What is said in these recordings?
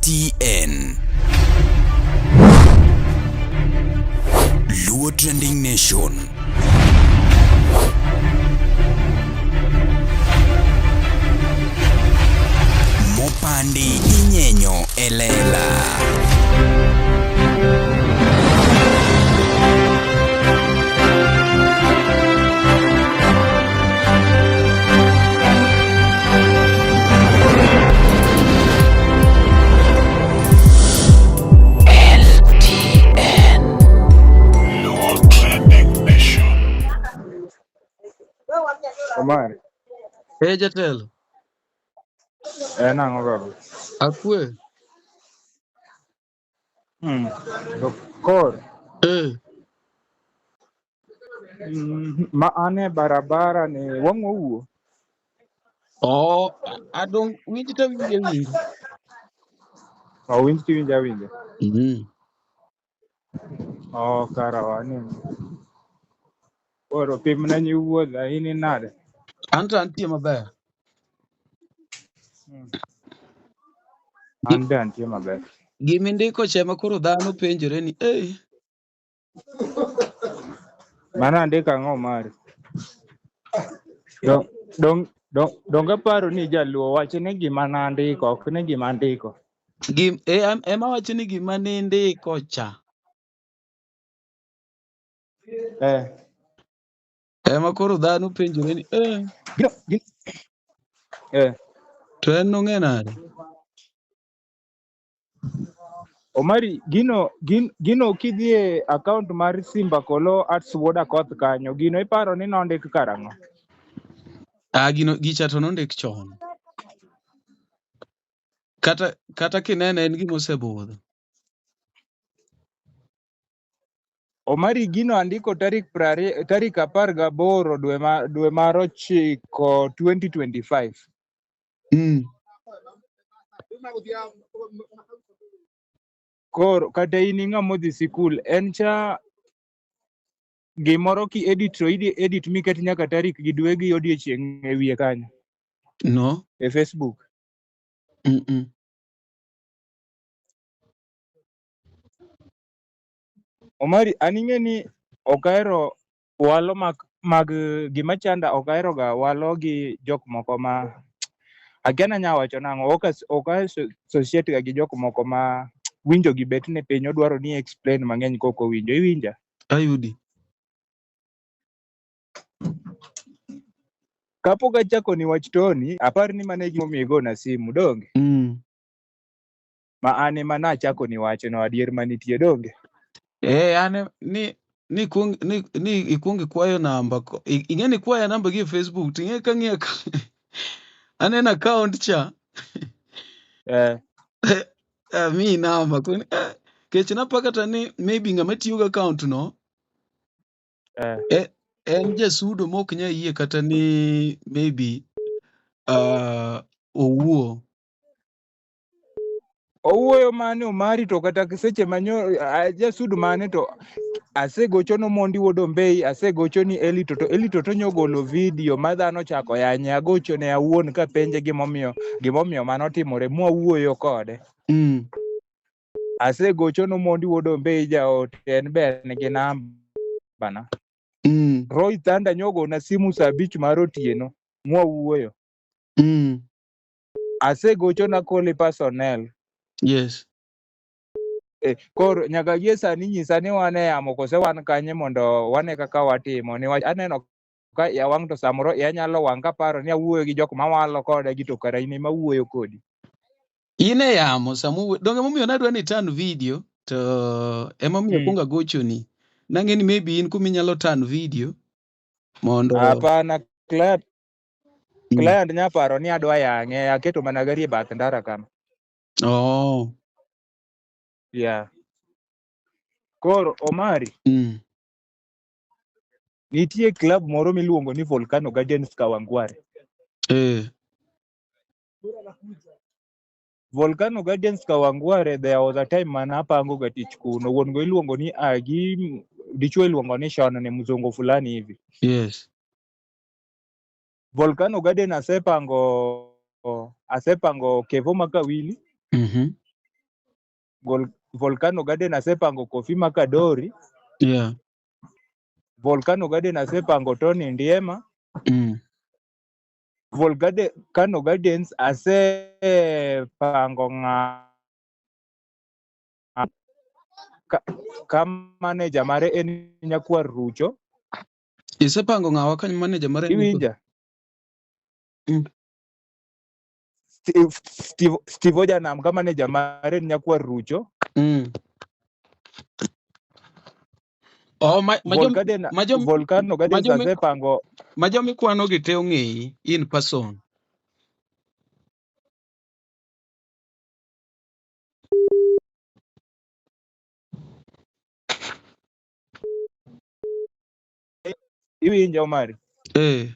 LTN. Luo Trending Nation. Mopandi inyenyo e lela. Omar, Eh, jatelo, en ang'o baba? akwe. To koro Eh, ma an e barabara ni wang' wawuo. oh, adong winj to winje winj. Owinj tiwinjo awinja. Oh, kara wani. Koro pimna nyi wuodha in nade? An to antie maber. An be antie maber. Gimindiko cha ema koro dhano penjore ni eh, Mano andiko ang'o Omari? Dong dong dong dong aparo ni jaluo wach ni gima nandiko ok ni gima andiko. Gim, ema wacho ni gima nindiko cha. Eh. Ema koro dhano penjore ni eh, Gino, gin, eh. to en nong'e nade? Omari, gino gino kidhi e account mar Simba Kolo at Wuod Akoth kanyo, gino iparo ni nondik karang'o? Ah, gino gicha to nondik chon. Kata kinene en gima osebudho. Omari, gino andiko tarik 18 dwe mar 9 2025. Koro kata in ng'ama odhi sikul, en cha gimoro ki edit to idhi edit miket nyaka tarik gi dwe gi odiechieng' e wiye kanyo No. e Facebook. Omari, an ing'e ni ok ahero walo mag gima chanda, ok ahero ga walo gi jok moko ma akia nanya wacho nang'o, ok associate ga gi jok moko ma winjo gi bet ni piny odwaro ni explain mang'eny kok owinjo. Iwinja? Ayudi. Kapok achako ni wach Tony, apar ni mano e gimomiyo igona simu, donge? Ma an ema nachako ni wachno, adier manitie, donge? Eh, an ni ni kuong ni ikuong ikwayo namba ing'e ni ikwaya namba gi e Facebook to ing'e ka ng'iyo aneno account cha. Amiyi namba koni kech napa kata ni maybe ng'ama tiyo gi account no en jasudo mok nyal yie kata ni maybe owuo. Owuoyo mane Omari to kata seche manyo jasudo mane to asegocho no Mondi wuod Ombei, asegocho ni Eli Toto, Eli Toto nyogolo video ma dhano ochako yanye, agocho ne awuon kapenje gimomiyo mano timore, mwawuoyo kode. Asegocho no Mondi wuod Ombei jaote, en be en gi namba na. Roy Thunder nyogona simu saa 5 mar otieno, mwawuoyo. Asegocho na Koli personnel. Yes. Koro nyaka gie sani nyisa ni wan e yamo kose wan kanye mondo wane kaka watimo. Niwach aneno ka iya wang' to samoro iya nyalo wang' kaparo ni awuoyo gi jok mawalo koda gi to kara in ema awuoyo kodi. In e yamo sama donge momiyo nadwa ni iturn video to emomiyo akwongo agochoni. Nang'e ni maybe in kuma inyalo turn video mondo Hapana, client nya paro ni adwa yang'e, aketo mana gari e bath ndara kama. Oh. Yeah. Koro Omari, nitie club moro miluongo ni Volcano Gardens Kawangware. Volcano Gardens Kawangware, there was a time mana apango ga tich kuno. Wuon go iluongo ni Agi, dichuo iluongo ni Sean, ni mzungu fulani hivi. Yes. Volcano Garden asepango Kevo Makawili. Volcano Garden asepango Kofi Makadori. Yeah. Volcano Garden asepango Tony Ndiema. Volcano Gardens asepango ng'a ka manager mare en Nyakwar Rucho. Isepango ng'awa ka manager mare en Nyakwar? Iwinja? Steve Ojanam ka manager mare en Nyakwar Rucho. Oh, ma, ma jom, ma jom, Volcano ma Gardens jom, asepango ma jomikwano gi te ong'eyi in person. Iwinja Omari? Eh.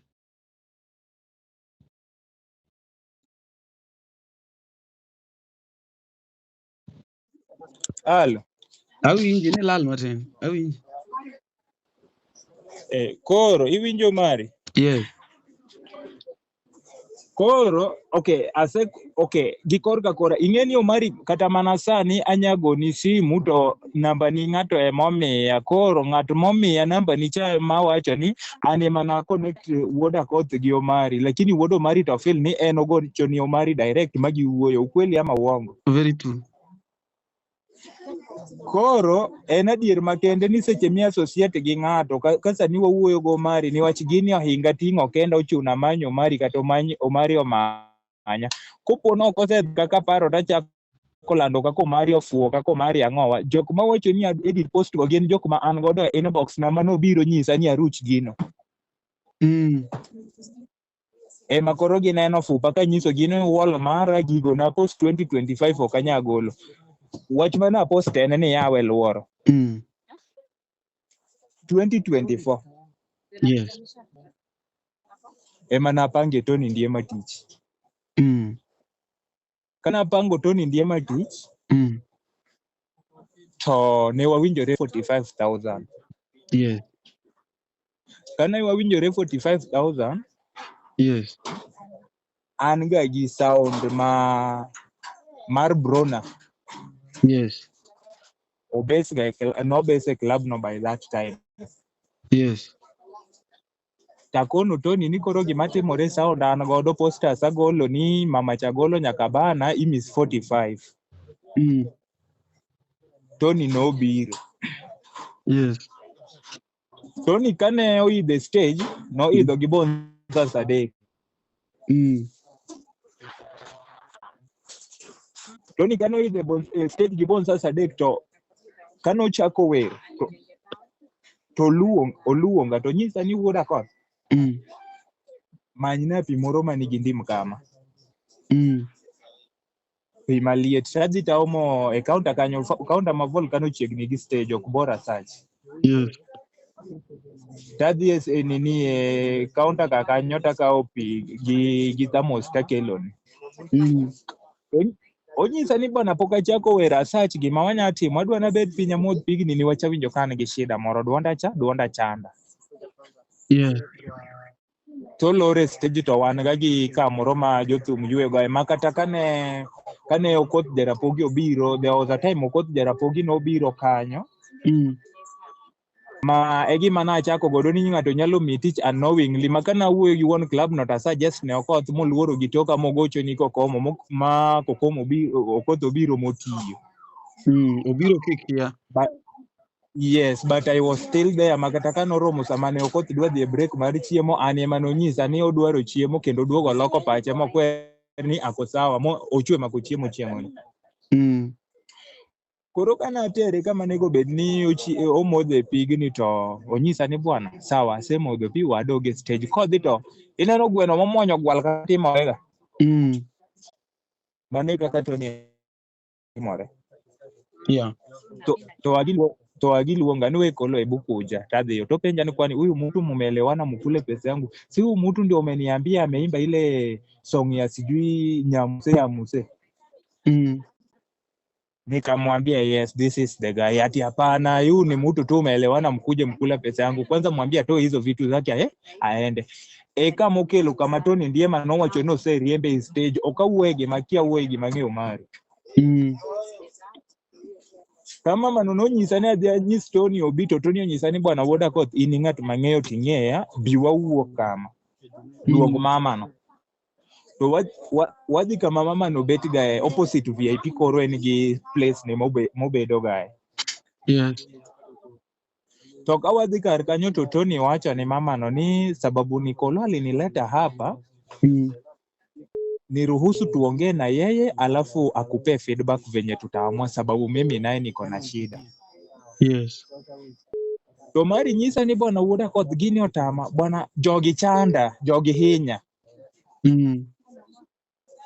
Alo. Awinji ni lal matin. Awinji. Koro iwinjo Omari? Yes. Koro okay, ase okay, gi korka kora ing'e ni Omari kata mana sani anyagoni simu to namba ni ng'ato emomiya. Koro ng'at momiya namba ni cha mawacho ni an ema na connect wuod Akoth gi Omari, lakini wuod Omari to feel ni en ogocho ni Omari direct ma giwuoyo. Ukweli ama uongo? Very true. Koro en adier makende ni seche mi associate gi ng'ato ka sani wawuoyo go Omari niwach gini ohinga ting'o kenda ochuno amany Omari kata Omari omanya. Kopo no ok osedhi kaka paro tachako lando kaka Omari ofuwo kaka Omari ang'owa. Jok mawacho ni edit post go gin jok ma an godo e inbox na manobiro nyisa ni aruch gino. Ema koro gineno fupa kanyiso gi ni wall mara gigo na post 2025 ok anyal golo. Wach mana post en ni yawe luoro. 2024. Yes. Ema napange Tony Ndiema tich. Kana pango Tony Ndiema tich, to ne wawinjore 45,000. Yes. Kana wawinjore 45,000, Yes. an ga gi sound ma mar Brona. Yes. Obes ga no base e club no by that time. Yes. Takono Tony ni koro gima timore sound an godo posters agolo ni mama chagolo nyaka bana imis 45. Tony nobiro. Yes. Tony kane oidho stage, noidho gi Bonza Sadek. Tony kane oidho stage gi Bonza Sadek to kane ochako wer to oluonga to nyisa ni wuod Akoth. Manyna pi moro manigi ndim kama. Pi maliet. Tadhi taomo e counter kanyo, counter ma Volcano chiegni gi stage ok bor asach. Yes. Tadhi e nini e counter ka kanyo takawo pi gi thermos takelone. Onyisa ni bwana pok achako wer asach gima wanya timo adwa nabed piny amodh pigni niwach awinjo ka an gi shida moro duonda cha duonda chanda. Yeah. To lor e stage to wan ga gi kamoro ma jothum yweyo ema kata kane Okoth Jarapogi obiro, there was a time Okoth Jarapogi nobiro kanyo. Ma e gima nachako godo ni ng'ato nyalo miyi tich unknowingly ma kana wuoyo gi wuon club no to suggest ne Okoth moluoro gi toka mogocho ni Kokomo ma Kokomo Okoth obiro motiyo. Obiro kikia. But, yes, but I was still there ma kata ka noromo sama ne Okoth dwa dhi e break mar chiemo an ema nonyisa ni odwaro chiemo kendo duogo loko pache mokwer ni ako sawa mo ochwe mako chiemo chieng'ono. Koro kana atere kama onego bed ni omodho e pigni to onyisa ni bwana sawa asemodho pi wadog e stage kodhi to ineno gweno momuonyo gwal kaka timore ga. Mano e kaka Tony timore. Yeah. To agiluonga ni we kolo hebu kuja tadhiyo to penja ni kwani huyu mtu mumeelewana mkule pesa yangu si huyu mtu ndio umeniambia ameimba ile song ya sijui nyamuse nyamuse. Nikamwambia yes this is the guy. Ati hapana huyu ni mtu tu umeelewana mkuje mkule pesa yangu kwanza mwambie atoe hizo vitu zake aende. Eka mokelo kama Tony Ndiema nowacho ni oseriembe e stage ok awuoye gima kia wuoye gima ng'eyo mari. Ka mama no nonyisa ni adhi anyis Tony obi to Tony onyisa ni bwana wuod Akoth in ng'at mang'eyo ting'eya bi wawuo kama. Luong mama no. To wadhi kama mama no bet gae opposite VIP koro en gi place ne mobedo gae. Yes. To ka wadhi kar kanyo to Tony wacho ni mama no ni sababu Nikolo alinileta hapa niruhusu tuongee na yeye alafu akupe feedback venye tutaamua sababu mimi naye niko na shida. Yes. To mari nyisa ni bwana wuod Akoth gini otama bwana jogi chanda jogi hinya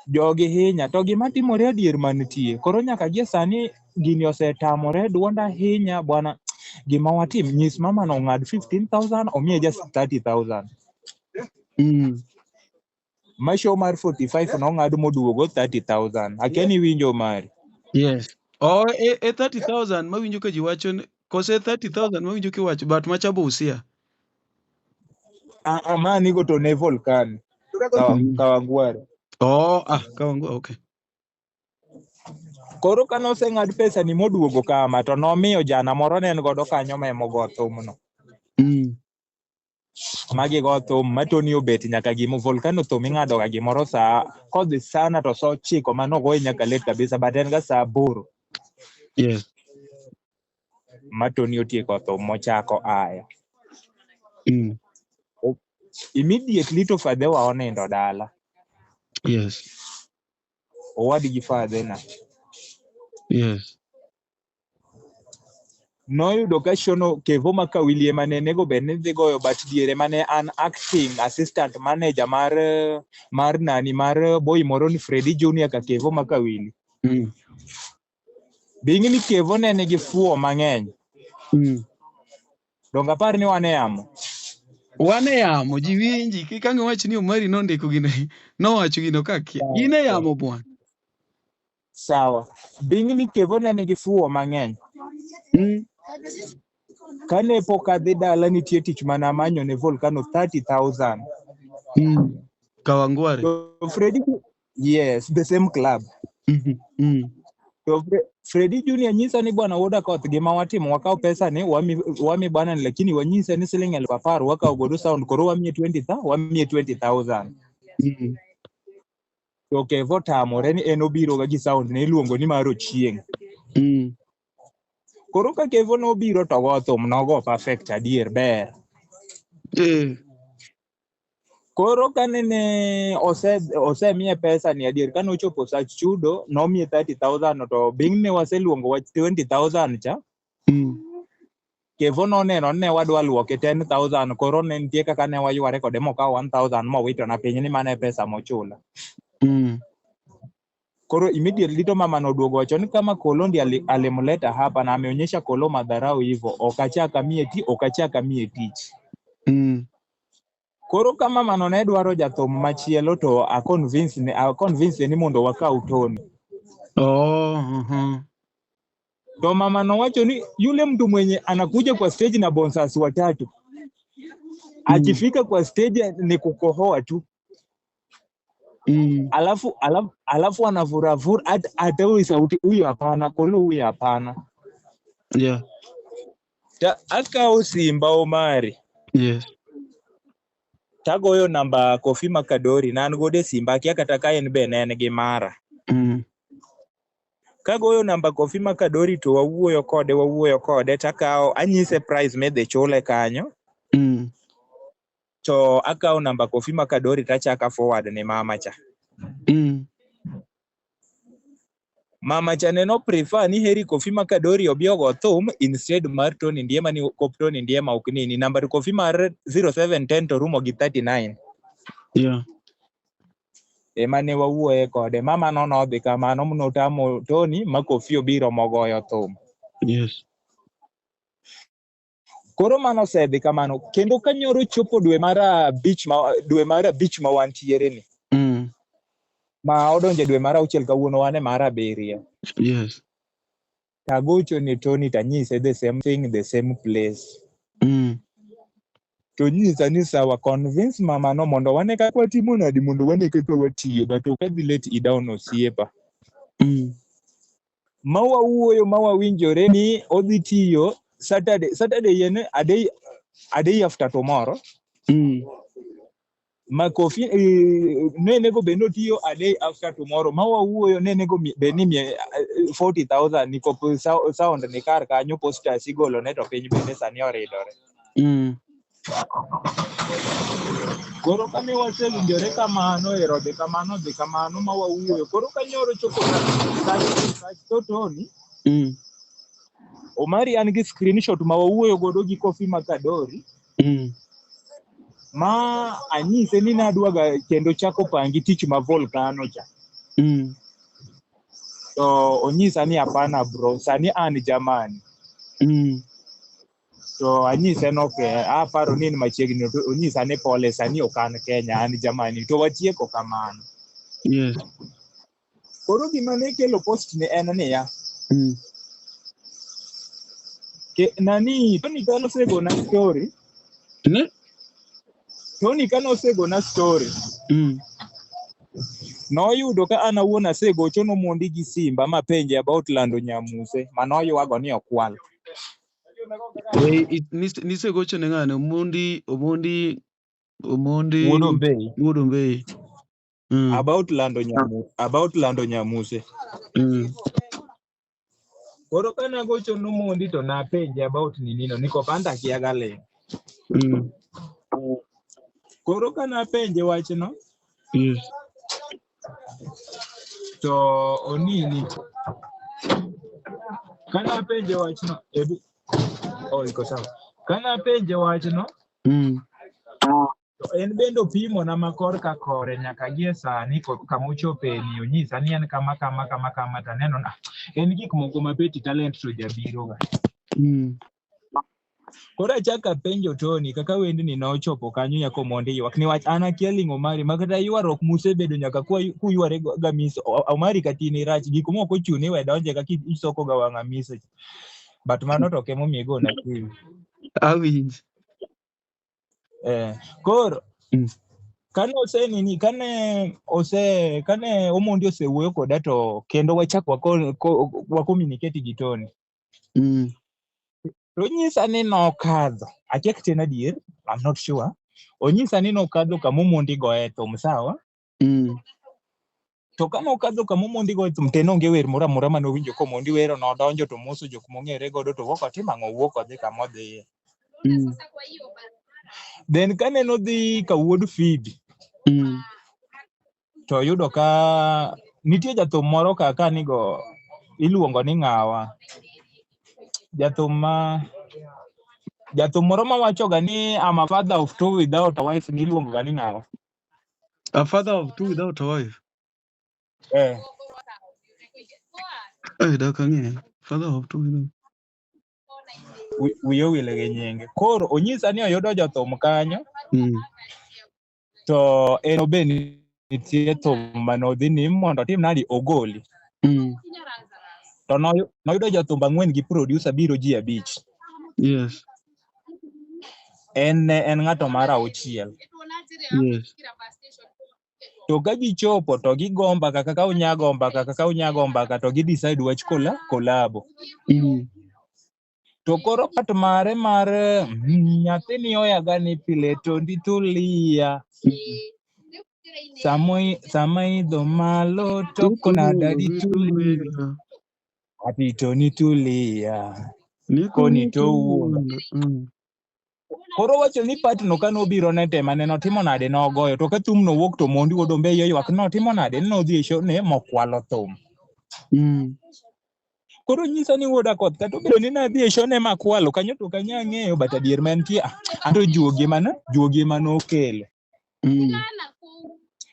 jogi hinya to gima timore adier mantie koro nyaka gie sani gini osetamore duonda hinya bwana gima watim nyis mama no ong'ad 15,000 omiye just 30,000 Ma show mar 45 nong'ad moduogo 30,000 akia ni winjo mari. Yes. Oh, e 30,000 mawinjo ka ji wacho ni kose 30,000 mawinjo kiwacho but macha Busia. Ah, ah, ma nigo to ne Volcano Kawangware. Oh, ah, Kawangware, okay. Koro ka noseng'ad pesa ni moduogo kama to nomiyo jana moro ne en godo kanyo ma emogo thumno. Magi go thum ma Tony obet nyaka gimo Volcano thum ing'ado ga gimoro saa kodhi sana to saa 9 manogoye nyaka late kabisa but en ga saa 8. Yes. Ma Tony otieko thum mochako aya. Immediately to fadhewa onindo dala. Yes. Owadgi fadhena. Yes. Noyudo ka shono Kevo Makawili ema ne nego bed ni dhi goyo but diere mane an acting assistant manager mar nani mar boy moro ni Freddy Junior ka Kevo Makawili. Bing ni Kevo ne nigi fuo mang'eny. Donge apar ni wan e yamo? Wan e yamo, ji winji. Kik ang' iwach ni Omari nondiko gino, nowacho gino ka kia. In e yamo bwana. Sawa. Bing ni Kevo ne nigi fuo mang'eny. Kane pok adhi dala nitie tich mane amanyo ne Volcano 30,000. Kawangware. To Freddy, yes, the same club. To Freddy Junior nyisa ni bwana wuod Akoth gima watimo wakaw pesa ni wami bwana ni lakini wanyise ni siling 10,000 wakaw godo sound koro wamiye 20,000 wamiye 20,000. To Kevo tamore ni en obiro ga gi sound ne iluongo ni mar Ochieng. Koro ka Kevo nobiro to go thum nogo perfect adier ber. Koro kanene osemiye pesa ni adier kane ochopo sach chudo nomiye 30,000 to bing ne waseluongo wach 20,000 cha. Kevo noneno ni ne wadwa luoke 10,000 koro ne nitie kaka ne wayware kode mokawo 1,000 mowitona piny ni mano e pesa mochula. Koro immediately to mama noduogo wacho ni kama Kolo ndiye alimleta hapa na ameonyesha Kolo madharau hivyo okachaka miye tich. Koro ka mama no ne dwaro jathum machielo to a convince ni mondo wakaw Tony. Oh, uh-huh. To mama no wacho ni yule mtu mwenye anakuja kwa stage na bouncers watatu. Akifika kwa stage ni kukohoa tu. Alafu anavuravura hata sauti huyu hapana, Kolo huyu hapana. Yeah. Ta akawo simba Omari. Yes. Tagoyo namba Kofi Makadori na an godo e simba akia kata ka en be ne en gi mara. Kagoyo namba Kofi Makadori to wawuoyo kode takawo anyise price midhi chule kanyo. To akawo namba Kofi Makadori tachaka forward ne mama cha. Mama cha ne no prefer ni heri Kofi Makadori obi ogo thum instead mar Tony Ndiema ni kop Tony Ndiema ok nini. Namba Kofi mar 0710 to rumo gi 39. Yeah. Ema ne wawuoye kode. Mama no nodhi kamano notamo Tony ma Kofi obiro mogoyo thum. Yes. Koro mano osedhi kamano. Kendo kanyoro chopo dwe mar abich ma wantiere ni. Ma odonje dwe mar 6 kawuono wan e mar 7. Yes. Tagocho ni Tony tanyise the same thing, the same place. To nyisa ni sawa, convince mama no mondo wane kaka watimo nadi mondo wane kaka watiyo, but ok adhi let i down osiepa. Ma wawuoyo ma wawinjore ni odhi tiyo Saturday, Saturday en a day after tomorrow. Ma Kofi ne nego bed ni otiyo a day after tomorrow. Ma wawuoyo ne nego bed ni mie 40,000 nikop sound ni kar kanyo, posters igolo ne to piny bende sani oridore. Koro kane wasewinjore kamano ero dhi kamano dhi kamano ma wawuoyo. Koro ka nyoro chopo sach Totoni, Omari, an gi screenshot ma wawuoyo godo gi Kofi Makadori ma anyise ni nadwaga kendo chako pangi tich ma Volcano cha. To onyisa ni hapana bro, sani an Germany. To anyise no okay, aparo ni in machiegni, to onyisa ni pole, sani ok an Kenya, an Germany. To watieko kamano. Koro gima ne kelo post ni en niya, ke, nani Tony ka nosegona story, Ne? Tony ka nosegona story, noyudo ka an awuon asegocho nomondi gi simba mapenje about lando nyamuse manoywago ni okwal. Eh, nisegocho ne ng'ane? Omondi, Omondi, Omondi. Wuod Ombei. Wuod Ombei. About lando nyamuse. Koro ka nagocho nomondi to napenje about ninino nikop an to akia ga ling'. Koro ka napenje wachno to onini ka napenje wachno ebu oh, iko sawa. Ka napenje wachno to en bende opimona ma korka kore nyaka gie sani kamochopeni onyisa ni en kama kama kama kama to aneno na en gik moko ma petty talent to jabiro ga. Koro achako apenjo Tony kaka wendni nochopo kanyo nyaka Omondi ywak niwach an akia ling'o mari ma kata ywaruok musebedo nyaka kuyware ga miso Omari kata in irach gik moko ochuni we donje kaka isoko ga wang' Amiso, but mano to ok emomiyo igona simu. Awinj. Eh, koro kane osenini kane ose kane Omondi osewuoyo koda to kendo wachak wa communicate gi Tony to onyisa ni nokadho, akia kata en adier, I'm not sure, onyisa ni nokadho kama Omondi goye thum sawa. To ka nokadho kama Omondi goye thum to en onge wer moro amora manowinjo komondi wero, nodonjo to moso jok mong'ere godo to wuok otimo ang'o, owuok odhi kama odhiye. Then kane nodhi ka wuod Phoebe to oyudo ka nitie jathum moro ka kanigo iluongo ni ng'awa, jathum ma jathum moro mawacho ga ni "I'm a father of two without a wife" ni iluongo ga ni ng'awa? A father of two without a wife. Eh. Eh, dak ang'e. Father of two without. Wiye owil gi nyinge. Koro onyisa ni oyudo jothum kanyo to en obe nitie thum manodhi ni mondo otim nadi ogoli. To noyudo jothum ang'wen gi producer biro ji 5. En ne en ng'ato mar auchiel. To ka gichopo to gigo mbaka kaka unya go mbaka kaka unya go mbaka to gi decide wach collabo. To koro part mare mar nyathini oyaga ni pile to ndi tulia. Sama idho malo to kona daddy tulia. Ati to ni tulia. Koni to wuon. Koro wacho ni part no kanobiro ne tema ne notimo nade nogoyo to ka thum no wuok to Mondi wuod Ombeyi oywak notimo nade nodhi e show ne mokwalo thum. Koro nyisa ni wuod Akoth kata obedo ni nadhi e show ne makwalo kanyo to kanya ang'eyo, but adier ma entie anto juogi mana juogi ema nokelo.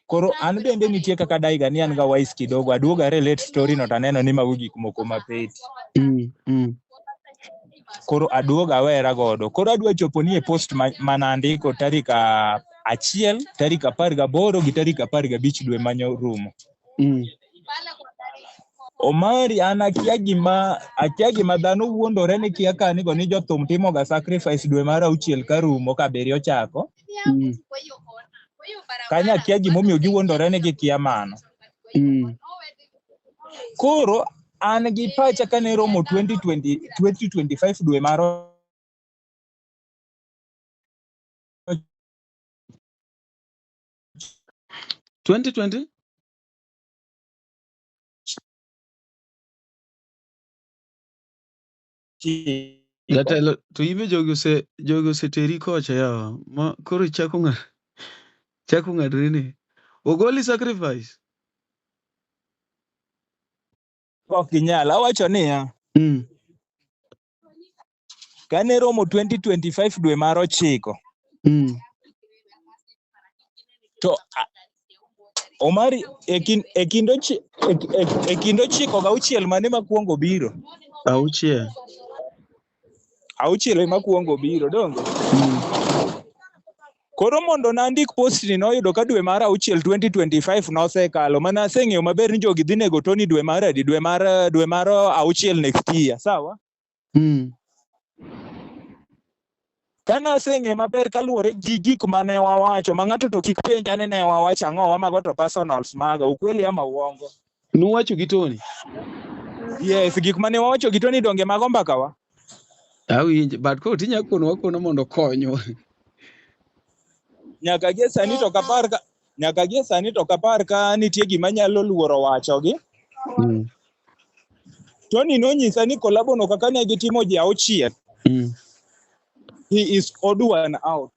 Koro an bende nitie kaka daiga ni an ga wise kidogo aduoga relate story no to aneno ni mago gik moko mapeti. Koro aduoga awera godo. Koro adwa chopo ni e post manandiko tarik 1, tarik 18 gi tarik 15 dwe manyorumo. Omari, an akia gima dhano wuondore ni kia kanigo ni jothum timo ga sacrifice dwe mar auchiel karumo ka abiriyo chako. Kanyo akia gimomiyo giwuondore ni gikia mano. Koro An gi pacha kane romo 2020 2025 dwe mar 2020? ochiko. Jatelo to imbe jogi oseteri kocha yawa. Ma koro chako ng'a chako ng'adre ni. Ogoli sacrifice. Ok inyal. Awacho niya, kane romo 2025 dwe mar ochiko, to Omari e kind ochiko gauchiel mane makwongo biro? Auchiel. Auchiel ema kwongo biro, donge? Koro mondo nandik post ni noyudo ka dwe mar auchiel 2025 nosekalo, mana aseng'eyo maber ni jogi dhi nego Tony dwe mar adi, dwe mar auchiel next year, sawa? Ka naseng'e maber kaluwore gi gik mane wawacho, ma ng'ato to kik penja ni ne wawacho ang'o, mago to personals maga, ukweli ama uongo? Nuwacho gi Tony. Yes, gik mane wawacho gi Tony donge mago mbakawa? Awinjo, but koro tinya kono wakono mondo okonywa. Nyaka gie sani to kapar ka nyaka gie sani to kapar ka nitie gima nyalo luoro wachogi. Tony nonyisa ni collabo no kaka ne gitimo ji auchiel, he is odd one out.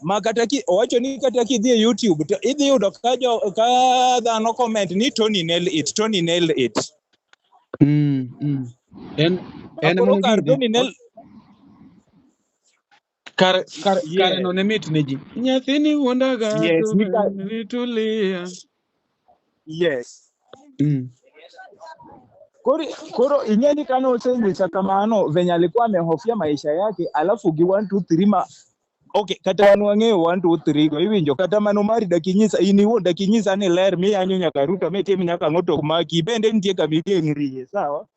Ma kata ki owacho ni kata kidhi e YouTube to idhi yudo ka jo ka dhano comment ni Tony nail it, Tony nail it. En Koro mana kar gini. Tony nail Kare no ne mit ne ji. Nyathini wuondaga Yes, to tulia. Yes. Koro ing'e ni kane osenyisa kamano venye alikuwa amehofia maisha yake, alafu gi 1 2 3 ma okay, kata wan wang'eyo 1 2 3 go iwinjo kata mano mari dakinyisa in iwuon dakinyisa ni ler miyanyo nyaka Ruto mitim nyaka ang'o to maki bende nitie kama igeng'rie sawa.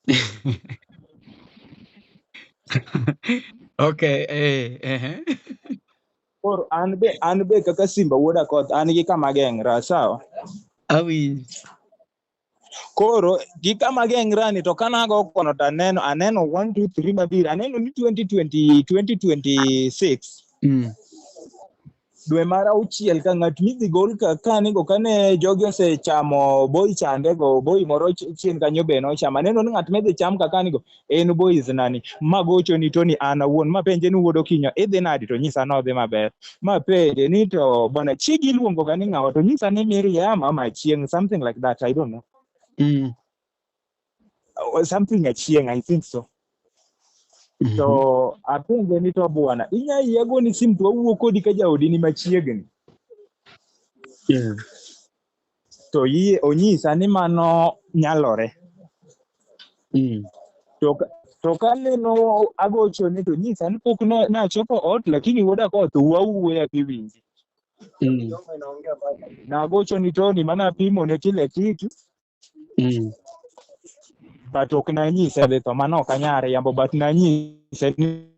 Okay, eh. Koro an be kaka Simba wuod Akoth an gi kama geng'ra sawa. Awinjo. Koro gi kama geng'ra ni to kanago kono to aneno 1 2 3 mabiro aneno ni 2020 2026 dwe mar auchiel ka ng'at midhi gol ka kanigo kane jogi osechamo boy chande go boy moro chien kanyo be nochamo aneno ni ng'at midhi cham ka kanigo en boys nani magocho ni Tony an awuon mapenje ni wuod Okinyo idhi nadi to nyisa nodhi maber mapenje ni to bwana chiegi iluongo ga ni ng'awa to nyisa ni Miriam ama Achieng' something like that, I don't know. Something Achieng', I think so. To apenje ni to bwana inya yie agoni sim to wawuo kodi ka jaodi ni machiegni to yie onyisa ni mano nyalore. To kaneno agochone to nyisa ni pok nachopo ot lakini wuod Akoth wawuoya kiwinji. Nagocho ni Tony mana apimone kila kitu but ok nanyise dhi tho mano ok anyal riambo but nanyise ni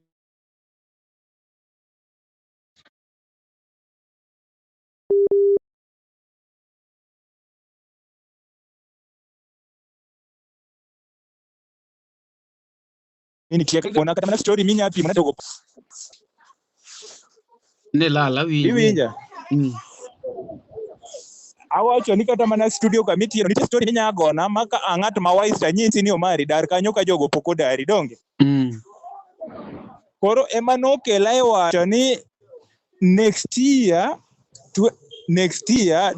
nitie kona kata mana story minya pimo na to Ne lal awinjo. Iwinja? Awacho ni kata mana studio kama itiyo nitie story minya gona ma ka ng'at ma wise anyisi ni Omari dar kanyo ka jogo pok odari donge. Koro ema nokela e wacho ni next year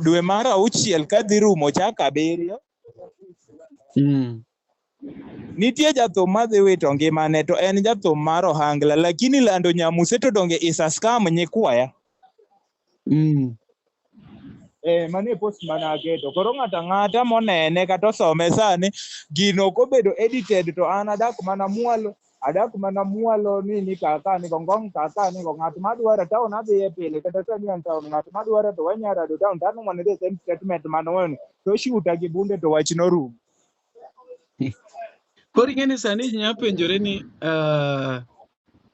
dwe mar auchiel kadhi rumo chak abiriyo nitie jathum madhi wito ngimane to en jathum mar ohangla lakini lando nyamuse to donge is a scam nyikwaya. Mano e post mane aketo. Koro ng'ato ang'ata monene kata osome sani, gino ok obedo edited to an adak mana mwalo, adak mana mwalo nini kaka ni ngong kaka ni ng'at madwaro town adhiye pile kata sani an town ng'at madwaro to wanyalo rado town to anwang'o the same statement manono to shoota gi bunde to wach norumo. Koro ing'e ni sani ji nyalo penjore ni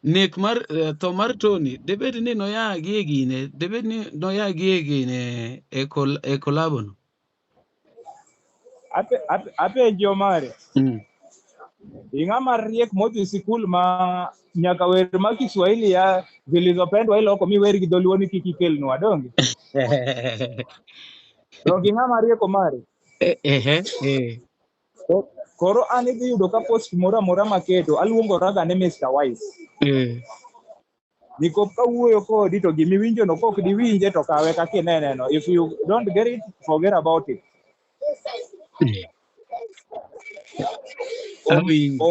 nek mar tho mar Tony debed ni noya gi e gine debed ni noya gi e gine e collabo no. Apenji Omari. Ing'ama riek modhi sikul ma nyaka wer ma Kiswahili ya zilizopendwa iloko mi wer gi dholuo ni kik ikelnwa donge? Donge ing'ama riek Omari? Ehe, eh. Koro an idhi yudo ka post moro amora maketo aluongora ga ni Mr. Wise. Nikop kawuoyo kodi to gimiwinjo no kok diwinje to kawe kaka inene no. If you don't get it, forget about it. Awinjo.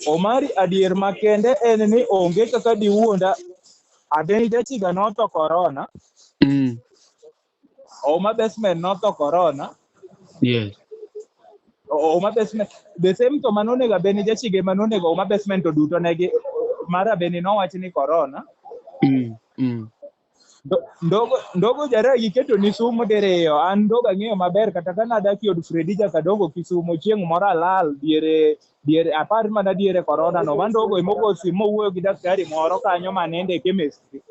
Omari adier makende en ni onge kaka diwuonda. Adeni Jachiga notho corona. Oma Basement notho corona. Oma Basement the same to manonego Abeni Jachiga ema nonego Oma Basement to duto negi mar Abeni nowach ni corona. Ndogo Jaragi keto ni sumo diriyo. An ndogo ang'eyo maber kata ka nadak e od Fredi Jakadongo Kisumo chieng' moro alal diere diere apar mana diere corona no ma ndogo emogo simu mowuoyo gi daktari moro kanyo manende e chemistry.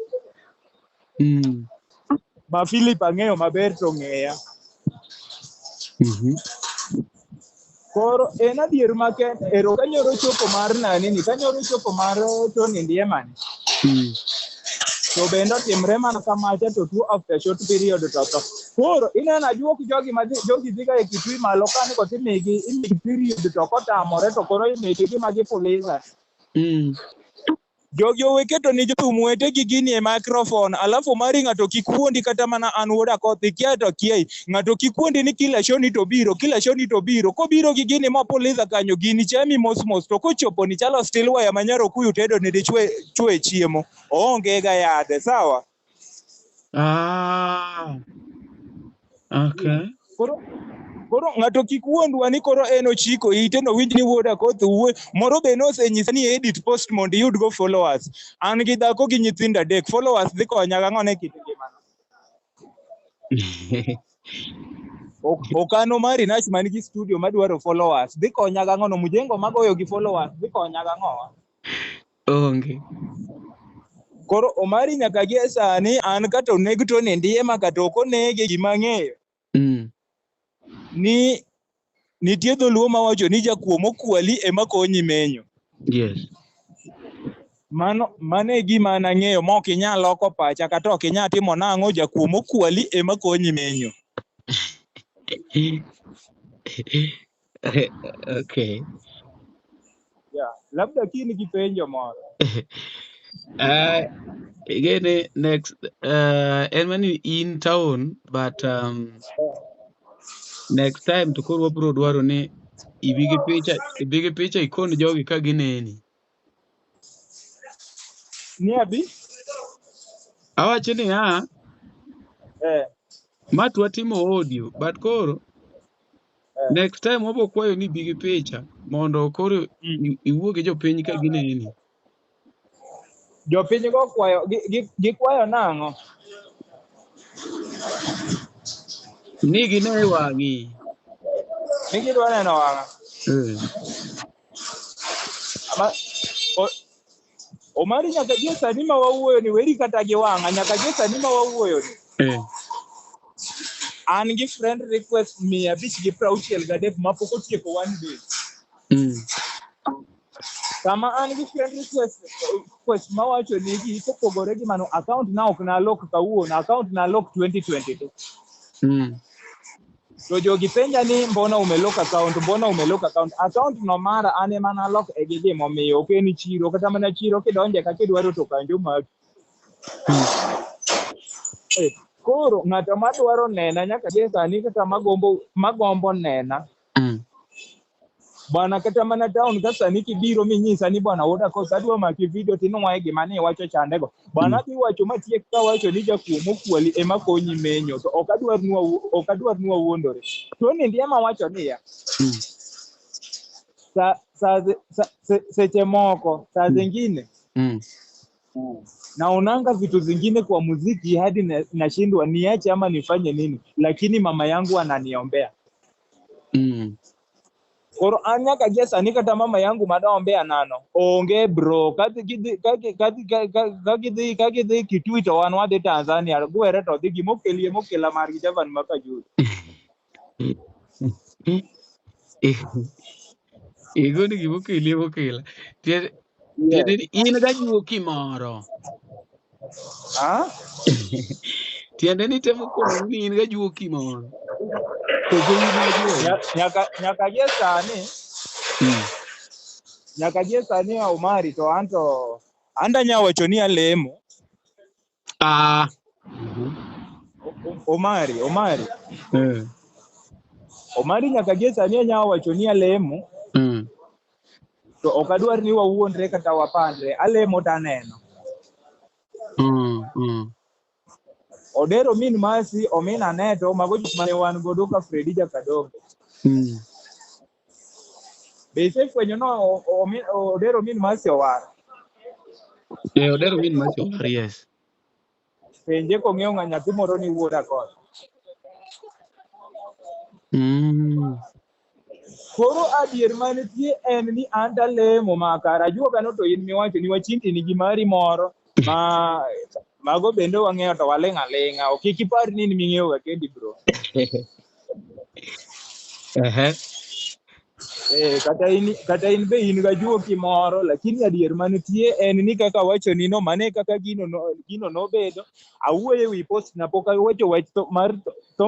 Ma Philip ang'eyo maber to ng'eya. Koro en adier makende ero kanyoro chopo mar nani ni kanyoro chopo mar Tony Ndiema ni. To bende otimre mana kamacha to tuo after short period to tho. Koro ineno ajuok jogi ma jogi dhiga e Kitui malo kani ko timigi imigi period to kotamore to koro imigi gima gipuliza. Jogi owe keto ni jothum wetegi gini e microphone alafu mari ng'ato kik wuondi kata mana an wuod Akoth ikia to akiai ng'ato kik wuondi ni kila show ni to biro kila show ni to biro kobiro gi gini mopuliza kanyo gini chami mos mos to kochopo ni chalo steel wire ma nyar okuyu tedo ni dichwe chwe chiemo oonge ga yadhe sawa. Ah. Okay. Koro ng'ato kik wuondwa ni koro en ochiko ite nowinj ni wuod Akoth wuoyo moro be nosenyisa ni edit post mondo iyud go followers. An gi dhako gi nyithindo adek followers dhi konya gang'o ne kit ngimana. Okano mari nach man gi studio madwaro followers dhi konya gang'o no mujengo magoyo gi followers dhi konya gang'o. Onge. Koro Omari nyaka gi e sani an kata oneg Tony Ndiema kata ok onege gima ang'eyo. Ni nitie dholuo mawacho ni jakuo mokwali ema konyi menyo. Mano e gima an ang'eyo ma ok inyal loko pacha kata ok inyal timo nang'o jakuo mokwali ema konyi menyo. Okay. Yeah, labda kin gi penjo moro. Again, next en mani in town but next time to koro wabiro dwaro ni ibi gi picha ikon jogi ka gineni. Ni abi? Awacho ni ha. Ma to watimo audio but koro next time wabo kwayo ni ibi gi picha mondo koro iwuo gi jopiny ka gineni. Jopiny go kwayo gikwayo nang'o? Ni gine wang'i. Ni gidwa neno wang'a. Omari nyaka gie sani ma wawuoyo ni weri kata gi wang'a nyaka gie sani ma wawuoyo ni. An gi friend request 563 mapok otieko 1 day. Sama an gi friend request mawacho ni gi kopogore gi mano account na ok nalok kawuono account nalok 2022. To jogi penja ni mbona umelok account mbona umelok account account no mara an ema nalok e gi gimomiyo ok en chiro kata mana chiro kidonje kaka idwaro to kanjo maki. Koro ng'ato madwaro nena nyaka gie sani kata magombo nena. Bwana kata mana town ka sani kibiro minyisa ni bwana wuod Akoth adwa maki video tinwaye gima ni iwacho chandego. Bwana adhi wacho matiek kawacho ni jakuo mokwali ema konyi menyo to ok adwar nwa wuondore. Tony Ndiema wacho niya. Seche moko saa zingine naonanga vitu zingine kwa muziki hadi nashindwa niache ama nifanye nini, lakini mama yangu ananiombea. Koro an nyaka gie sani kata mama yangu madaombea nano onge bro ka gidhi Kitui to wan wadhi Tanzania gwere to dhi gimokelie mokela margi Javan Makajuri. Igoni gimokeli emokela. Tiende Yes. tiende ni in gajuoki moro. Ah? Tiende ni temo kono ni in gajuoki moro. Koso in ajuoga. Nyaka gie sani, nyaka gie sani Omari to anto anda nya wacho ni alemo. Ah. Omari, Omari. Eh. Omari nyaka gie sani anya wacho ni alemo. To ok adwar ni wawuondre kata wapandre. Alemo to aneno. Odero min Masi, omin Aneto, mago jok mane wan godo ka Fredi Jakadongo. Be isefwenyo no Odero min Masi owar? Eh, Odero min Masi owar, yes. Penje kong'eyo ng'a nyathi moro ni wuod Akoth. Koro adier manitie en ni an talemo ma kara ajuoga no to in miwacho ni wachinti nigi mari moro ma mago bende wang'eyo to waling' aling'a. Ok kik ipar ni in ming'eyo ga kendi bro. Ehe. Eh, kata in be in gajuoki moro, lakini adier manitie en ni kaka wacho ni no mane kaka gino nobedo. Awuoyo ewi post na pok awacho wach tho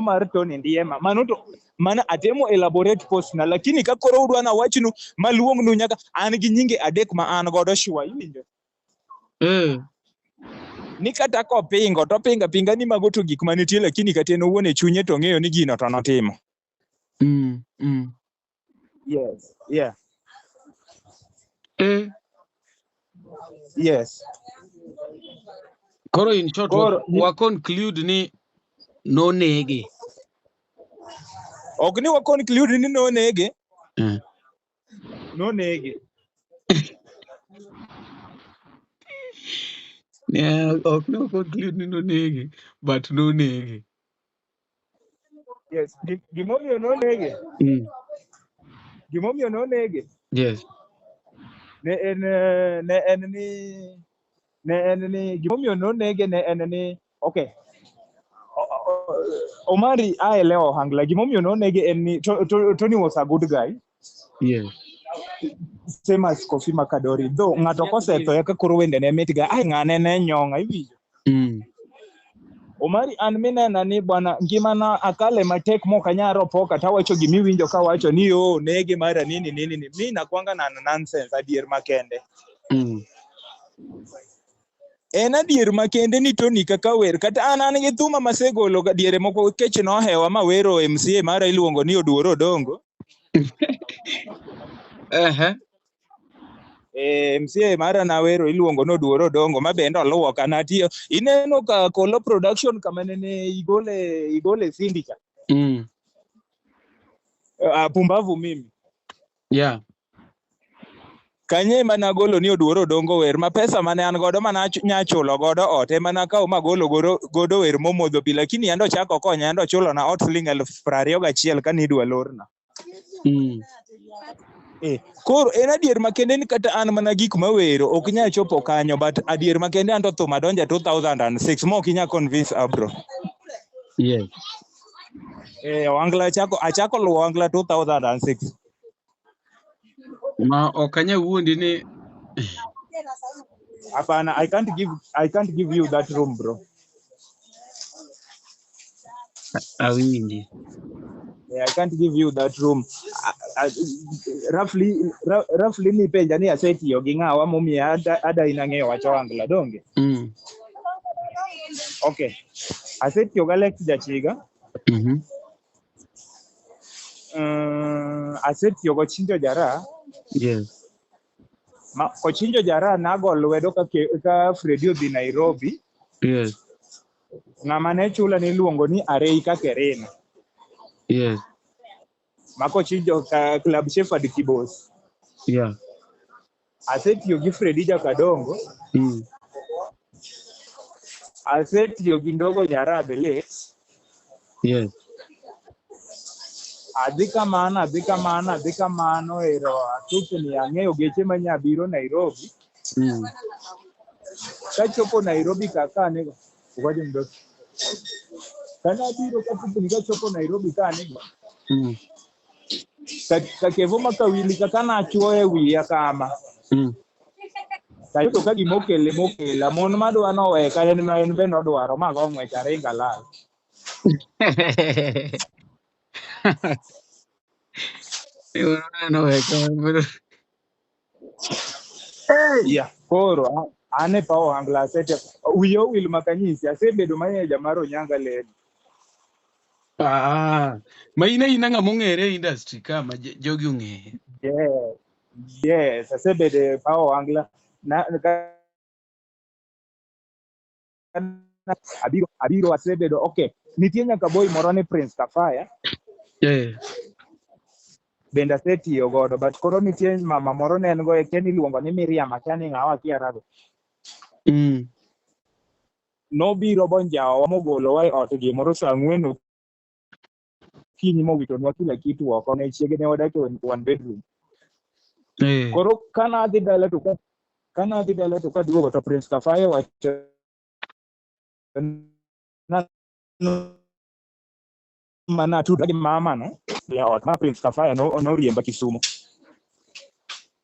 mar Tony Ndiema. Mano to mana atemo elaborate post na, lakini ka koro udwa nawachnu maluongnu nyaka an gi nyinge adek ma an godo shua iwinjo. Ni kata kopingo to pinga pinga ni mago to gik manitie, lakini kata en owuon e chunye to ong'eyo ni gino to notimo. Yes. Yeah. Eh. Yes. Koro in short, Koro wa conclude ni nonege. Ok ni wa conclude ni nonege. Nonege. Yeah, ok ni wa conclude ni nonege, but nonege. Yes. Gimomiyo nonege. Gimomiyo nonege. Yes. Ne en ne en ni gimomiyo nonege ne en ni okay. Omari aelewa Ohangla. Gimomiyo nonege en ni Tony was a good guy. Yes. Same as Kofi Makadori. Though ng'ato kosetho eka koro wende ne mit ga. Ai ng'ane ne nyong'a iwinjo. Omari an minena ni bwana ngimana akale matek mok anyal ropoka tawacho gimiwinjo kawacho ni o nege mara nini nini ni mi nakwanga na nonsense adier makende. En adier makende ni Tony kaka wer kata an gi thuma masegolo ka diere moko kech nohewa mawero MCA mara iluongo ni Oduor Odongo. MCA mara nawero iluongo ni Oduor Odongo ma bende oluwoka natiyo. Ineno ka Kolo Production kama nene igole Cindy cha. Pumbavu mimi. Kanye ema nagolo ni Oduor Odongo wer ma pesa mane an godo mana nyachulo godo ot ema nakawo magolo godo wer momodho pi, lakini ando chako konya ando chulo na ot siling 21,000 kane idwa lorna. Koro en adier makende ni kata an mana gik mawero ok nyal chopo kanyo, but adier makende an to thum adonje 2006 mok inyal convince abro. Yes. Ohangla achako luwo Ohangla 2006. Ma ok anyal wuondi ni Hapana, I can't give you that room, bro. Awinji. Yeah, I can't give you that room. Roughly nipenja ni asetiyo gi ng'awa momiyo ada in ang'eyo wach Ohangla donge? Okay. Asetiyo gi Alex Jachiga. Asetiyo go Chinjo Jara. Yes. Ma, Kochinjo Jara nago lwedo ka Fredi odhi Nairobi. Yes. Ng'ama ne chula niluongo ni Arei Kakerina. Yes. Ma Kochinjo ka Club Shepherd Kibos. Asetiyo gi Fredi Jakadongo. Asetiyo gi Ndogo Nyara the late. Yes. Adhi kamano, adhi kamano, adhi kamano ero athuthni ang'eyo geche manyabiro Nairobi. Kachopo Nairobi kaka nego. Uwaje mdosi. Kana abiro kathuthni kachopo Nairobi ka nego. Ka Kevo Makawili kaka nachuo e wiya kama. Tayudo ka gima okele mokela mon madwa nowe ka en ma en be nodwaro ma go ng'wech aringa lal. No, Hey! Yeah, koro an e paw ohangla asete wiya owil makanyisi asebedo maneja mar Onyanga Lady. Ah, ma in aina ng'ama ong'ere e industry ka ma jogi ong'eye. Yes, asebedo e paw ohangla na abiro asebedo okay. Nitie nyaka boy moro ni Prince Kafaya bende asetiyo godo, but koro nitie mama moro ne en go e kia ni iluongo ni Miriam, akia ni ng'awa akia rago. Nobiro bonjawa mogolowa e ot gimoro saa 4 okinyi mowitonwa kila kitu oko ne chiege ne wadak e one bedroom. Koro kana adhi dala to kana adhi dala to kaduogo to Prince Kafaya wacho na mana tudra gi mama no e ot ma Prince Kafaya no noriemba Kisumu.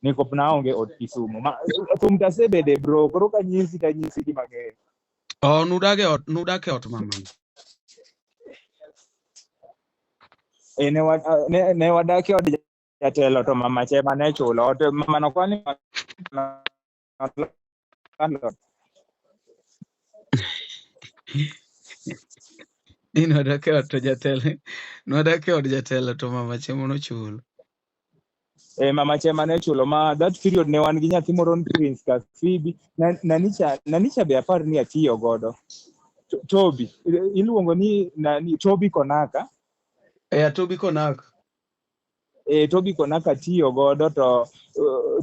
Nikop naonge ot Kisumu. Ma thum tasebede bro, koro kanyisi tanyisi gi mang'eny. Oh, nudak e ot, nudak e ot mamano. E, ne wadak e od jatelo to mama che ema ne chulo. Ot mama no kwani landlord. Ni nwadak e ot to jatelo, nwadak e od jatelo to mama chiemo nochulo. E, mama che ema ne chulo ma that period ne wan gi nyathi moro ni Prince Kafibi na, nanicha be apar ni atiyo godo. Toby iluongo ni nani Toby Konaka. Toby Konaka. E, Toby Konaka tiyo godo to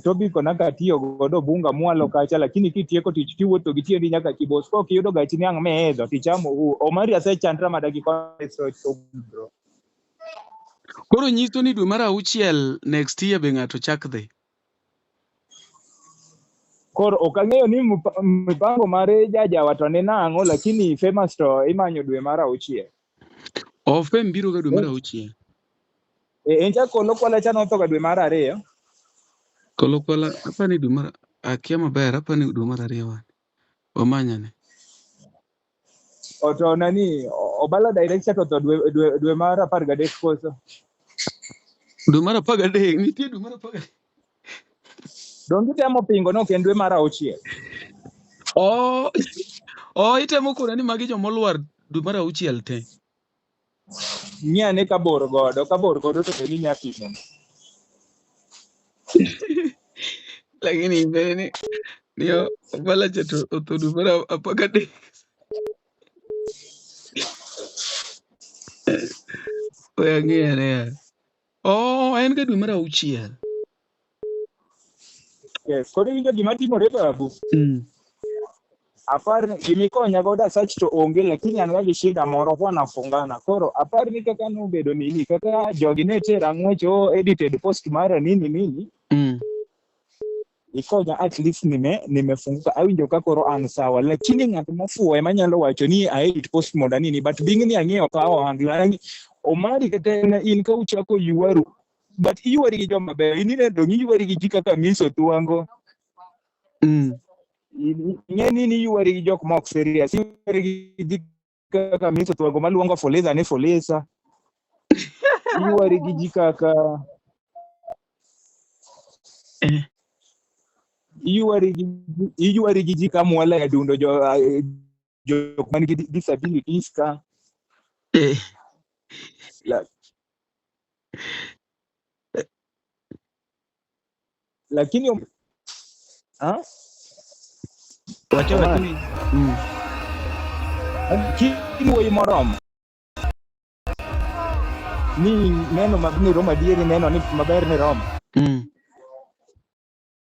Toby Konaka tiyo godo Bunga mwalo kacha, lakini kitieko tich tiwuotho gi tiendi nyaka Kibos. Kok iyudo gachi ni ang' miidho tichamo u Omari asechandra madakika so bro. Koro nyiso ni dwe mar auchiel next year be ng'ato chak dhi. Koro ok ang'eyo ni mipango mar jajawa to ni nang'o, lakini famous to imanyo dwe mar auchiel. Oh, fame biro ga dwe mar auchiel. E, en cha Kolo Kwala cha notho ga dwe mar ariyo. Kolo Kwala apani dwe mar akia maber apani dwe mar ariyo wan. Wamanyane. O to nani Obala director to tho dwe mar 13 koso. Dwe mar 13 nitie dwe mar 13. Donge itemo pingo ni ok en dwe mar auchiel. Oh, itemo kona ni magi jomolwar dwe mar auchiel te. Ng'i ane ka bor godo, ka bor godo to be inya pimo. Lakini mbele ni Obala cha to otho dwe mar 13. We ang'i ane ya. Oh, en ga dwe mar auchiel. Yes, koro iwinjo gima timore babu. Apar ni gimikonya godo asach to onge, lakini an ga gi shida moro kwa nafungana. Koro apar ni kaka nobedo nini, kaka jogi ne tera ng'wech o edited post mara nini nini. Ikonya at least nimefunguka awinjo ka koro an sawa, lakini ng'at mofuwo ema nyalo wacho ni a edit post mondo nini, but being ni ang'eyo ka ohangla Omari kata en in ka uchako ywaru but iywari gi joma beyo in ineno dong iywari gi ji kaka Miso Tuango. Ing'e ni iywari gi jok ma ok serious, iywari gi ji kaka Miso Tuango maluongo Fuliza ni Fuliza, iywari gi ji kaka iywari gi ji ka Mwala e Adundo jo jok man gi disabilities ka. Lakini ha? Wacho Omar. ni. Kiwuoyi moromo ni neno ni romo adieri neno ni maber ni romo.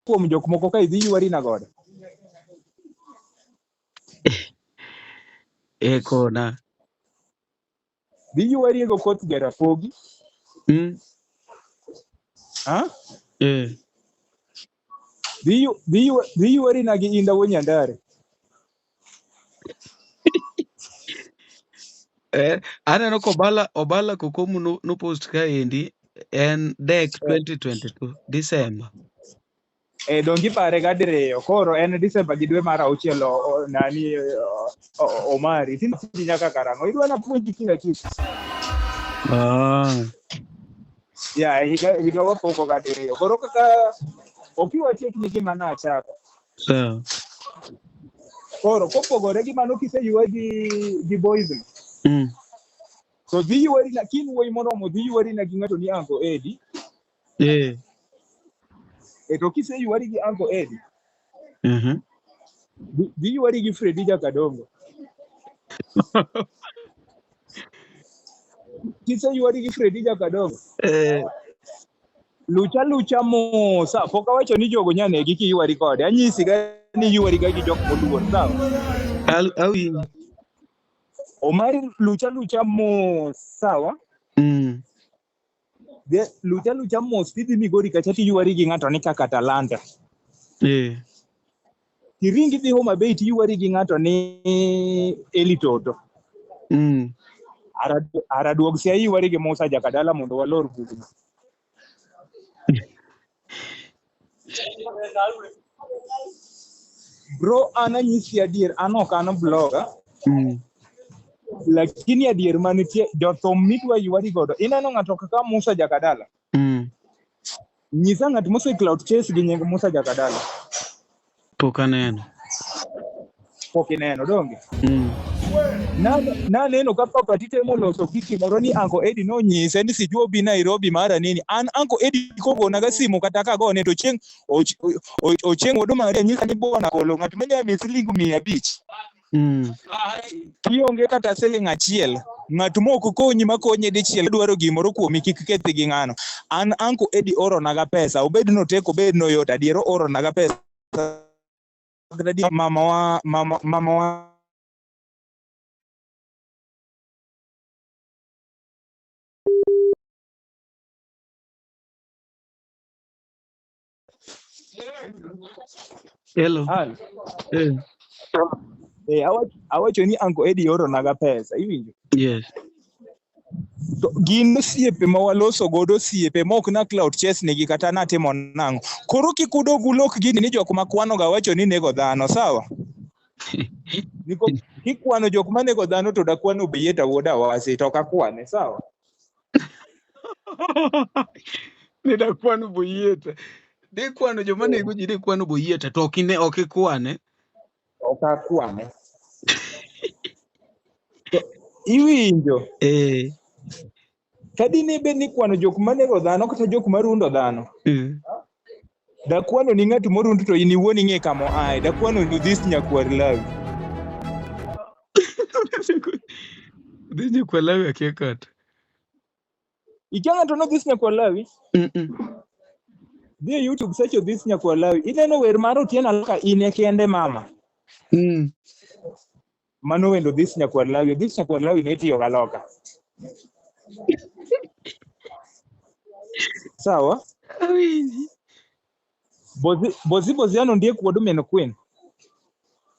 Kuom jok moko ka idhi ywari na godo. E kona. Dhi ywari go koth Jarapogi. Ha? Dhi ywari na gi Inda Wuod Nyandare. Aneno ka Obala Kokomu no post kaendi. En Dec 2022, December. E dongi pare ga diriyo. Koro en December gi dwe mar auchiel nani Omari. Tinde puonji nyaka karang'o? Idwa na puonji kila kitu. Ah. Ya, higa wapoko ga diriyo. Koro kaka okiwatiek ni gima nachako. Sawa. Koro kopogore gi mano kiseywa gi boys no. To dhi ywari na kin wuoyi moromo dhi ywari na gi ng'ato ni Uncle Eddie. E to kiseywari gi Uncle Eddie, dhi ywari gi Freddy Jakadongo. Kiseywari gi Freddy Jakadongo. Lucha lucha mosa pok awacho ni jogo nyanegi kiywari kode. Anyisi ga ni ywari ga gi jok moluor, sawa? Awinjo. Omari lucha lucha mos, sawa? Lucha lucha mos tidhi Migori kacha tiywari gi ng'ato ni kaka Talanta. Tiringi dhi Homa Bay tiywari gi ng'ato ni Eli Toto. Ara duog sia ywari gi Musa Jakadala mondo walor bugno. Bro, an anyisi adier, an ok an blogger. Lakini adier manitie jothum midwa ywari godo. Ineno ng'ato kaka Musa Jakadala. Nyisa ng'at mose cloud chase gi nying Musa Jakadala. Pok aneno. Pok ineno, donge? Naneno ka Papa Tite moloso kiki moro ni Uncle Eddie nonyise ni sijui obi Nairobi mara nini. An Uncle Eddie kogona ga simu kata kagone to chieng' ochieng' wuod Maria nyisa ni bwana kolo ng'at manya mi siling 500. Kionge kata siling achiel. Ng'at mok konyi makonye dichiel dwaro gimoro kuomi kik kethi gi ng'ano. An Uncle Eddie oronaga pesa, obed no tek obed no yot, adier oronaga pesa. Mama wa Hello. Hal. Awacho ni Uncle Eddie oronaga pesa, iwinjo? Yes. To gin osiepe ma waloso godo osiepe ma ok na cloud chase nigi kata natimo nang'o. Koro kik udog ulok gini ni jok ma kwano ga wacho ni nego dhano, sawa? Niko kikwano jok ma nego dhano to dakwano Obieta wuod Awasi to ok akwane, sawa? Ni dakwano Boyieta. Dikwano joma nego ji dikwano Boyieta to ok ine ok ikwane. Ok akwane. To iwinjo? Kadine bed ni kwano jok manego dhano kata jok marundo dhano. Dakwano ni ng'at morundo to in iwuon ing'e kama oaye. Dakwano ni this nyakwar Lawi. This nyakwar Lawi akia kata. Ikia ng'ato no this nyakwar Lawi? Dhi e YouTube search this nyakwar Lawi. Ineno wer mar Otieno Alaka in e kende mama. Mano wendo this nyakwar Lawi. This nyakwar Lawi ne tiyo ga loka. Sawa? Awinji. Bozi Boziano ndiye wuod min Queen.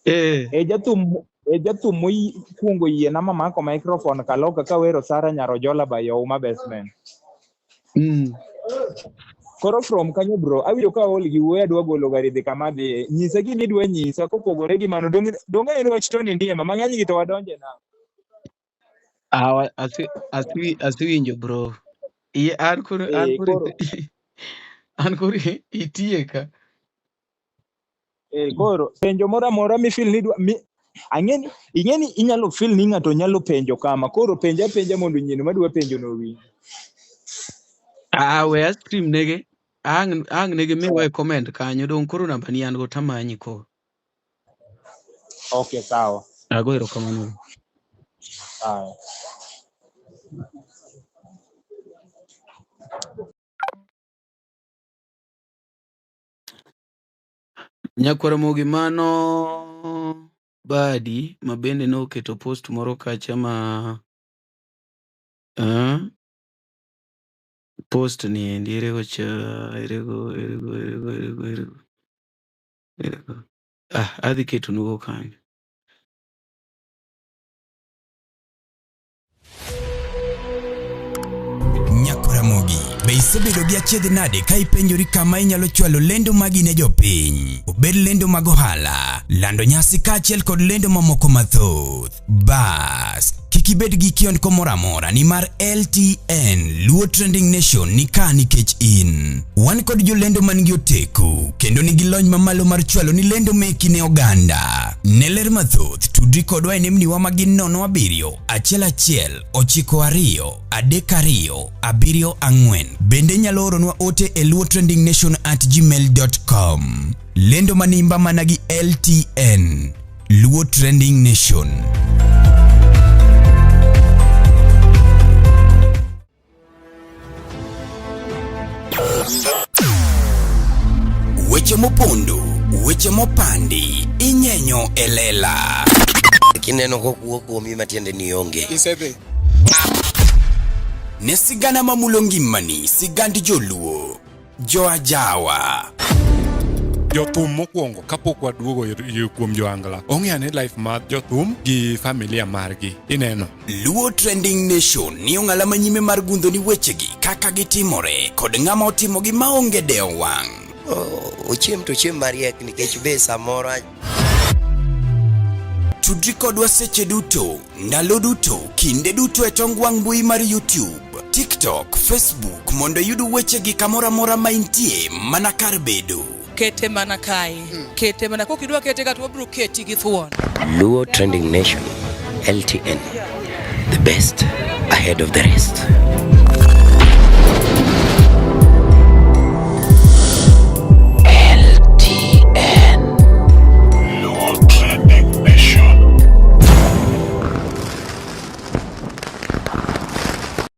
E jathum mokwongo yiena mamako microphone kaloka kawero Sara Nyarojola by Ouma Best Man. Koro from kanyo bro, awinjo ka aol gi wuoyo adwa golo gari dhi kama adhiye. Nyisa gima idwa nyisa kopogore gi mano. Donge en wach Tony Ndiema mang'eny gi to wadonje na. Awa asiwinjo bro. Iye an koro an koro an koro itieka. Koro penjo moro amora mifeel ni idwa ang'eni ing'eni inyalo feel ni ng'ato nyalo penjo kama. Koro penja penja mondo nyien madwa penjo no owinj. Ah, we stream nege. Ang nege miwa e comment kanyo dong koro namba ni an go tamanyi koro. Okay, sawa. Ago erokamano. Sawa. Nyakwar Mogi mano Badi ma bende noketo post moro kacha ma post ni endi erego cha erego erego erego erego erego erego adhi ketonugo kanyo. Nyakwar Ramogi Be isebedo gi achiedh nade ka ipenjori kama inyalo chwalo lendo magi ne jopiny? Obed lendo mag ohala, lando nyasi kaachiel kod lendo mamoko mathoth. Bas, kik ibed gi kiondko moro amora nimar LTN Luo Trending Nation ni ka nikech in. Wan kod jolendo man gi oteku kendo nigi lony mamalo mar chwalo ni lendo meki ne oganda. Ne ler mathoth, tudri kodwa e nembniwa ma gin 07 11 92 32 74. Bende inyalo oronwa ote e luotrendingnation@gmail.com. Lendo manimba mana gi LTN. Luo Trending Nation. Weche mopondo, weche mopandi, inyenyo e lela. Kineno kokuo kuomi matiende ni onge. Isedhi. Ne sigana mamulo ngimani, sigand joluo. Joajawa. Jothum mokwongo kapok waduogo kuom joangla ong'e ane life mar jothum gi familia margi ineno. Luo Trending Nation ni ong'ala manyime mar gundho ni wechegi kaka gitimore kod ng'ama otimogi maonge dewo wang'. Ochiem to ochiem mariek nikech be samoro Tudri kodwa seche duto, ndalo duto, kinde duto e tong wang' mbui mar YouTube, TikTok, Facebook mondo iyud wechegi kamoro amora ma intie mana kar bedo. Kete mana kae. Kete mana kokidwa kete ka to wabiro keti gi thuon. Luo Trending Nation, LTN, the best ahead of the rest.